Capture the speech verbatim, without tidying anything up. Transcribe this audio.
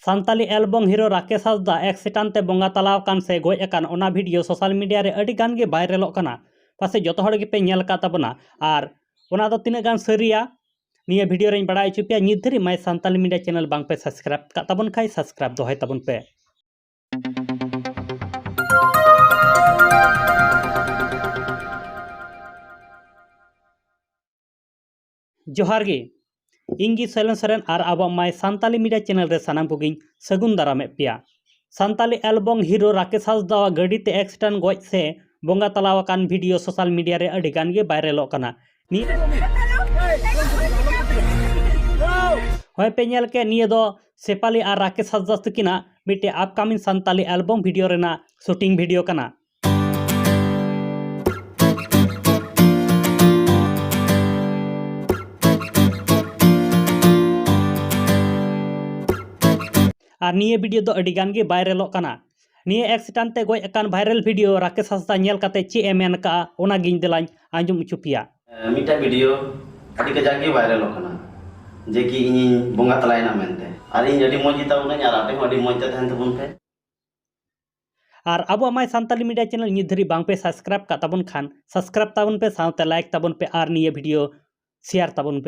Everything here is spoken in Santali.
ᱥᱟᱱᱛᱟᱞᱤ ᱮᱞᱵᱚᱢ ᱦᱤᱨᱳ ᱨᱟᱠᱮᱥ ᱦᱟᱸᱥᱫᱟ ᱮᱠᱥᱤᱰᱮᱱᱴ ᱛᱮ ᱵᱚᱸᱜᱟ ᱛᱟᱞᱟᱣ ᱟᱠᱟᱱ ᱥᱮ ᱜᱚᱡ ᱟᱠᱟᱱ, ᱚᱱᱟ ᱵᱷᱤᱰᱤᱭᱳ ᱥᱳᱥᱟᱞ ᱢᱤᱰᱤᱭᱟ ᱨᱮ ᱟᱹᱰᱤ ᱜᱟᱱ ᱜᱮ ᱵᱷᱟᱭᱨᱟᱞᱚᱜ ᱠᱟᱱᱟ᱾ ᱯᱟᱥᱮᱡ ᱡᱚᱛᱚ ᱦᱚᱲ ᱜᱮᱯᱮ ᱧᱮᱞ ᱟᱠᱟᱫ ᱛᱟᱵᱚᱱᱟ᱾ ᱟᱨ ᱚᱱᱟ ᱫᱚ ᱛᱤᱱᱟᱹᱜ ᱜᱟᱱ ᱥᱟᱹᱨᱤᱭᱟ, ᱱᱤᱭᱟᱹ ᱵᱷᱤᱰᱤᱭᱳ ᱨᱮᱧ ᱵᱟᱲᱟᱭ ᱦᱚᱪᱚ ᱯᱮᱭᱟ᱾ ᱱᱤᱛ ᱫᱷᱟᱹᱨᱤᱡ My Santali Media Channel ᱵᱟᱝ ᱯᱮ ᱥᱟᱵᱥᱠᱨᱟᱭᱤᱵ ᱠᱟᱜ ᱛᱟᱵᱚᱱ ᱠᱷᱟᱡ, ᱥᱟᱵᱥᱠᱨᱟᱭᱤᱵ ᱫᱚᱦᱚᱭ ᱛᱟᱵᱚᱱ ᱯᱮ᱾ ᱡᱚᱦᱟᱨ ᱜᱮ, ᱤᱧ ᱜᱮ ᱥᱚᱭᱞᱚᱱ ᱥᱚᱨᱮᱱ ᱟᱨ ᱟᱵᱚᱣᱟᱜ My Santali Media Channel ᱨᱮ ᱥᱟᱱᱟᱢ ᱠᱚᱜᱮᱧ ᱥᱟᱹᱜᱩᱱ ᱫᱟᱨᱟᱢᱮᱫ ᱯᱮᱭᱟ᱾ ᱥᱟᱱᱛᱟᱞᱤ ᱮᱞᱵᱚᱢ ᱦᱤᱨᱳ ᱨᱟᱠᱮᱥ ᱦᱟᱸᱥᱫᱟᱣᱟᱜ ᱜᱟᱹᱰᱤ ᱛᱮ ᱮᱠᱥᱤᱰᱮᱱᱴ ᱜᱚᱡ ᱥᱮ ᱵᱚᱸᱜᱟ ᱛᱟᱞᱟᱣ ᱟᱠᱟᱱ ᱵᱷᱤᱰᱤᱭᱳ ᱥᱳᱥᱟᱞ ᱢᱤᱰᱤᱭᱟ ᱨᱮ ᱟᱹᱰᱤ ᱜᱟᱱ ᱜᱮ ᱵᱷᱟᱭᱨᱟᱞᱚᱜ ᱠᱟᱱᱟ᱾ ᱱᱤᱭᱟᱹ ᱦᱚᱸᱜᱼᱚᱭ ᱯᱮ ᱧᱮᱞ ᱠᱮᱫ, ᱱᱤᱭᱟᱹ ᱫᱚ ᱥᱮᱯᱷᱟᱞᱤ ᱟᱨ ᱨᱟᱠᱮᱥ ᱦᱟᱸᱥᱫᱟ ᱛᱟᱹᱠᱤᱱᱟᱜ ᱢᱤᱫᱴᱮᱡ ᱟᱯᱠᱟᱢᱤᱝ ᱥᱟᱱᱛᱟᱞᱤ ᱮᱞᱵᱚᱢ ᱵᱷᱤᱰᱤᱭᱳ ᱨᱮᱱᱟᱜ ᱥᱩᱴᱤᱝ ᱵᱷᱤᱰᱤᱭᱳ ᱠᱟᱱᱟ᱾ ᱟᱨ ᱱᱤᱭᱟᱹ ᱵᱷᱤᱰᱤᱭᱳ ᱫᱚ ᱟᱹᱰᱤ ᱜᱟᱱ ᱜᱮ ᱵᱷᱟᱭᱨᱟᱞᱚᱜ ᱠᱟᱱᱟ᱾ ᱱᱤᱭᱟᱹ ᱮᱠᱥᱤᱰᱮᱱᱴ ᱛᱮ ᱜᱚᱡ ᱟᱠᱟᱱ ᱵᱷᱟᱭᱨᱟᱞ ᱵᱷᱤᱰᱤᱭᱳ ᱨᱟᱠᱮᱥ ᱦᱟᱸᱥᱫᱟ ᱧᱮᱞ ᱠᱟᱛᱮ ᱪᱮᱫ ᱮ ᱢᱮᱱ ᱠᱟᱜᱼᱟ, ᱚᱱᱟ ᱜᱤᱧ ᱫᱮᱞᱟᱧ ᱟᱸᱡᱚᱢ ᱦᱚᱪᱚ ᱯᱮᱭᱟ᱾ ᱢᱤᱫᱴᱟᱝ ᱵᱷᱤᱰᱤᱭᱳ ᱟᱹᱰᱤ ᱠᱟᱡᱟᱠ ᱜᱮ ᱵᱷᱟᱭᱨᱟᱞᱚᱜ ᱠᱟᱱᱟ, ᱡᱮ ᱠᱤ ᱤᱧᱤᱧ ᱵᱚᱸᱜᱟ ᱛᱟᱞᱟᱭᱮᱱᱟ ᱢᱮᱱᱛᱮ᱾ ᱟᱨ ᱤᱧ ᱟᱹᱰᱤ ᱢᱚᱡᱽ ᱜᱮᱛᱟ ᱵᱚᱱᱟᱹᱧ, ᱟᱨ ᱟᱯᱮ ᱦᱚᱸ ᱟᱹᱰᱤ ᱢᱚᱡᱽ ᱛᱮ ᱛᱟᱦᱮᱱ ᱛᱟᱵᱚᱱ ᱯᱮ᱾ ᱟᱨ ᱟᱵᱚᱣᱟᱜ My Santali Media Channel ᱱᱤᱛ ᱫᱷᱟᱹᱨᱤᱡ ᱵᱟᱝ ᱯᱮ ᱥᱟᱵᱥᱠᱨᱟᱭᱤᱵ ᱠᱟᱜ ᱛᱟᱵᱚᱱ ᱠᱷᱟᱱ, ᱥᱟᱵᱥᱠᱨᱟᱭᱤᱵ ᱛᱟᱵᱚᱱ ᱯᱮ, ᱥᱟᱶᱛᱮ ᱞᱟᱭᱤᱠ ᱛᱟᱵᱚᱱ ᱯᱮ ᱟᱨ ᱱᱤᱭᱟᱹ ᱵᱷᱤᱰᱤᱭᱳ ᱥᱮᱭᱟᱨ ᱛᱟᱵᱚᱱ ᱯᱮ᱾